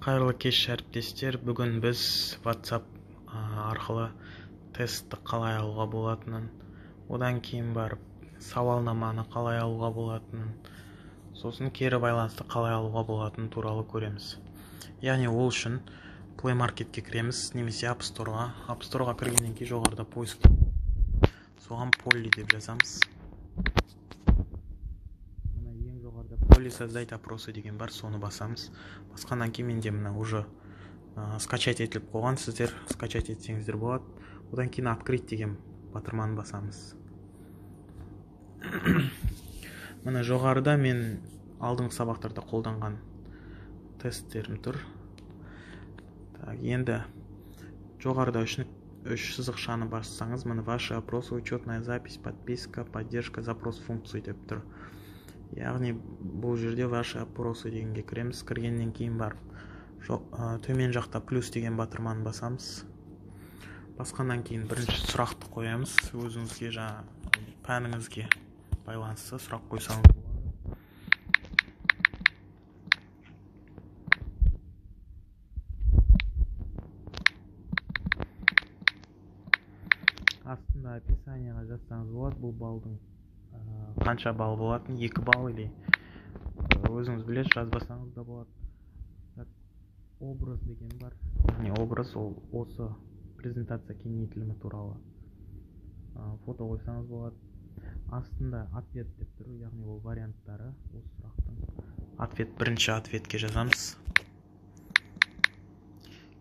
Қайырлы кеш, әріптестер! Бүгін біз WhatsApp арқылы тестті қалай алуға болатынын, одан кейін барып сауалнаманы қалай алуға болатынын, сосын кері байланысты қалай алуға болатынын туралы көреміз. Яғни ол үшін Play Marketке кіреміз немесе App Store'ға. App Store'ға кіргеннен кейін жоғарыда поиск, соған Polly деп жазамыз. Мына ең жоғарыда Polly создать опросы деген бар, соны басамыз. Басқаннан кейін менде мына уже скачать етіліп қойған, сіздер скачать етсеңіздер болады. Одан кейін открыть деген батырманы басамыз. Мына жоғарыда мен алдыңғы сабақтарда қолданған тесттерім тұр. Так, енді жоғарыда үш сызықшаны бассаңыз, міне, «Ваши опросы», «Учетная запись», «Подписка», «Поддержка», «Запрос функции» деп тұр. Яғни бұл жерде «Ваши опросы» дегенге кіреміз. Кіргеннен кейін барып төмен жақта плюс деген батырманы басамыз. Басқаннан кейін бірінші сұрақты қоямыз. Өзіңізге, жаңа пәніңізге байланысты сұрақ қойсаңыз болады. Астында описанияға жазсаңыз болады, бұл балдың қанша балл болатын, 2 балл или өзіңіз білесіз, жазбасаңыз да болады. Так, образ деген бар. Яғни образ ол осы презентация кеңейтілімі туралы фото қойсаңыз болады. Астында ответ деп тұр, яғни ол варианттары осы сұрақтың. Ответ, бірінші ответке жазамыз.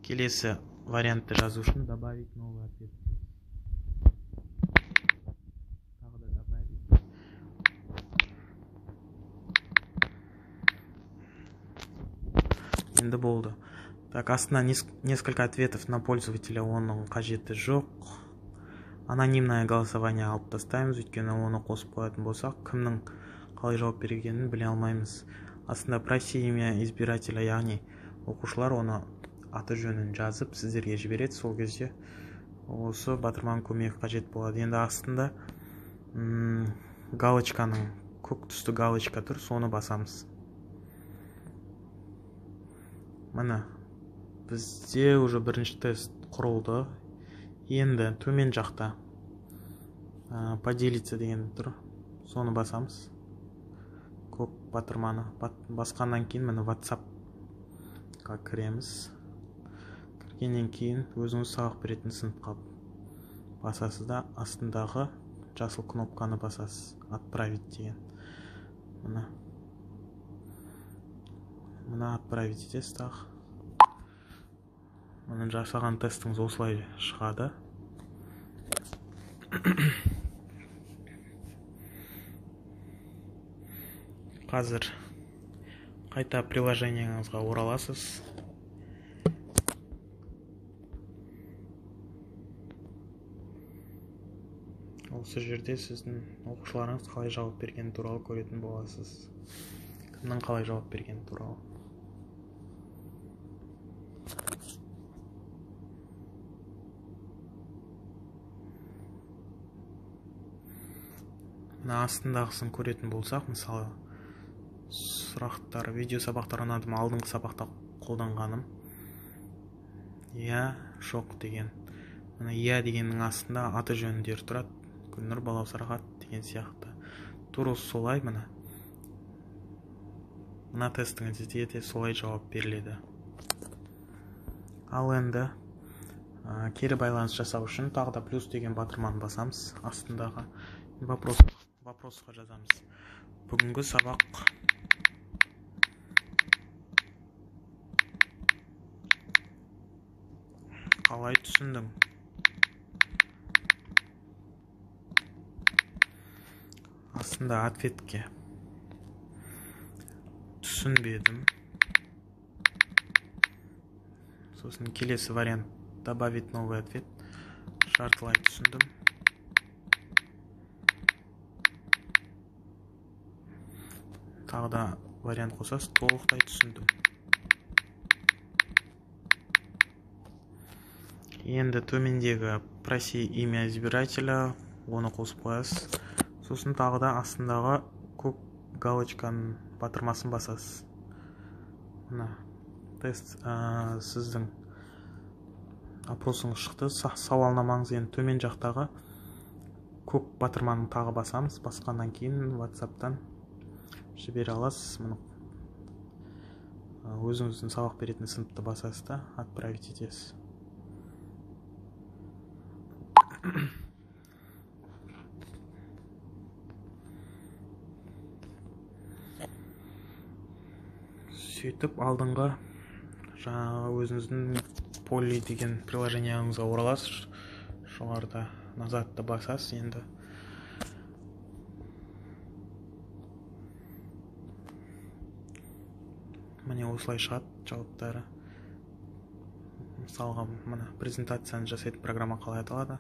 Келесі вариантты жазу үшін добавить новый ответ. Тағы да добавить. Енді болды. Так, астына несколько ответов на пользователя, оның қажеті жоқ. Анонимное голосование алып тастаймыз, өйткені оны қосып қоятын болсақ, кімнің қалай жауап бергенін біле алмаймыз. Астында проси имя избирателя, яғни оқушылар оны аты жөнін жазып сіздерге жібереді, сол кезде осы батырманың көмегі қажет болады. Енді астында галочканың, көк түсті галочка тұр, соны басамыз. Міне, бізде уже бірінші тест құрылды. Енді төмен жақта поделиться деген тұр, соны басамыз. Көк батырманы басқаннан кейін міне WhatsApp-қа кіреміз. Кіргеннен кейін өзіңіз сабақ беретін сыныпқа басасыз да, астындағы жасыл кнопканы басасыз, отправить деген. Мына мына отправить етесіз тағы. Міне, жасаған тестіңіз осылай шығады. Қазір қайта приложениеңізға ораласыз. Осы жерде сіздің оқушыларыңыз қалай жауап бергені туралы көретін боласыз. Кімнің қалай жауап бергені туралы. Мына астындағысын көретін болсақ, мысалы, сұрақтар, видео сабақтар ұнады ма, алдыңғы сабақта қолданғаным. Иә, жоқ деген. Мына иә дегеннің астында аты жөндері тұрады. Гүлнұр, Балаусар деген сияқты. Тура солай мына. Мына тестіңізде де солай жауап беріледі. Ал енді кері байланыс жасау үшін тағы да плюс деген батырманы басамыз. Астындағы вопросқа жазамыз. Бүгінгі сабақ қалай түсіндің? Астында ответке түсінбедім. Сосын келесі вариант добавить новый ответ. Жартылай түсіндім. Тағы да вариант қосасыз, толықтай түсіндім. Енді төмендегі проси имя избирателя, оны қосып қоясыз. Сосын тағы да астындағы көк галочканың батырмасын басасыз. Мына Тест, сіздің опросыңыз шықты, сауалнамаңыз. Енді төмен жақтағы көк батырманы тағы басамыз. Басқаннан кейін WhatsApp'тан жібере аласыз. Мұны өзіңіздің сабақ беретін сыныпты басасыз да, отправить етесіз. Сөйтіп алдыңғы жаңағы өзіңіздің Полли деген приложениеңізге ораласыз. Жоғарыда назадты басасыз. Енді міне осылай шығады жауаптары. Мысалға, мына презентацияны жасайтын программа қалай аталады?